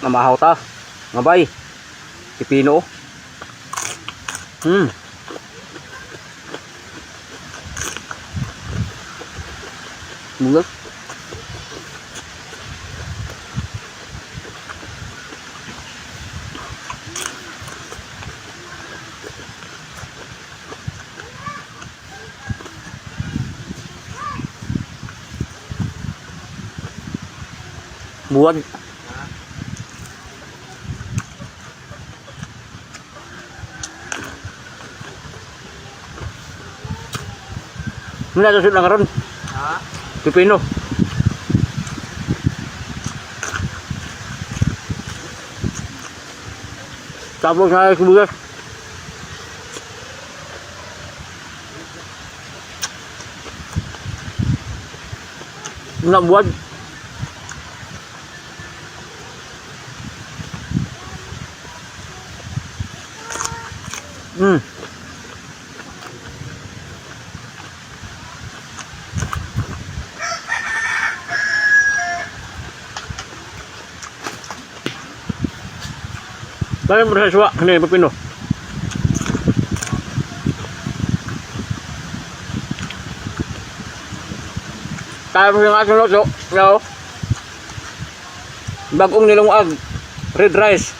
Namahaw ta. Ngabay. Pipino. Bunga. Buwag. Muna sa lang karon. Ha? Pipino. Tapos na sibuyas. Muna buwag. Kaya mo sa suwa, kani pipino. Tapos yung ating luto, no? Bagong nilungag, red rice.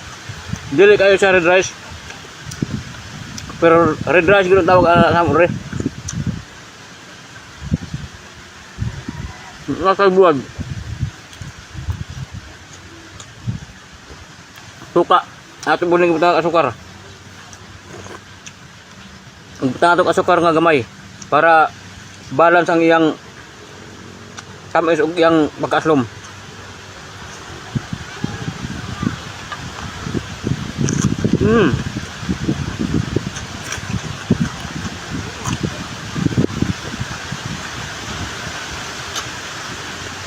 Dili kayo sa red rice. Pero red rice gud ang tawag sa amon re. Nasa buwag. Suka. Ato buling butang asukar. Ang butang ato asukar nga gamay para balance ang iyang tamis ug iyang pagkaaslom.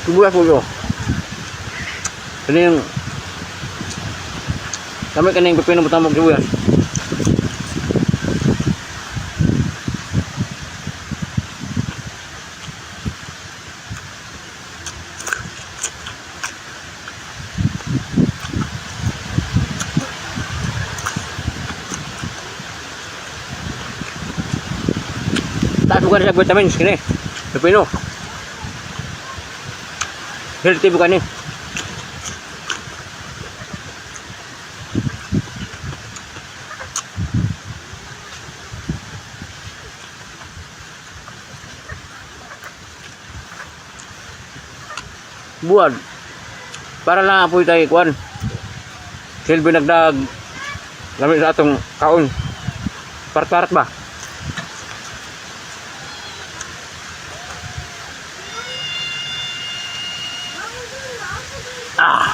Sibuyas po ito. Ano yung kami kaning pipino butang mo sibuyas. Taas mo ka na sa vitamins kini. Pipino. Healthy mo kani. Buwan. Para lang apoy tayo kuan. Silbi nagdag lami sa atong kaon. Part-part ba? Ah.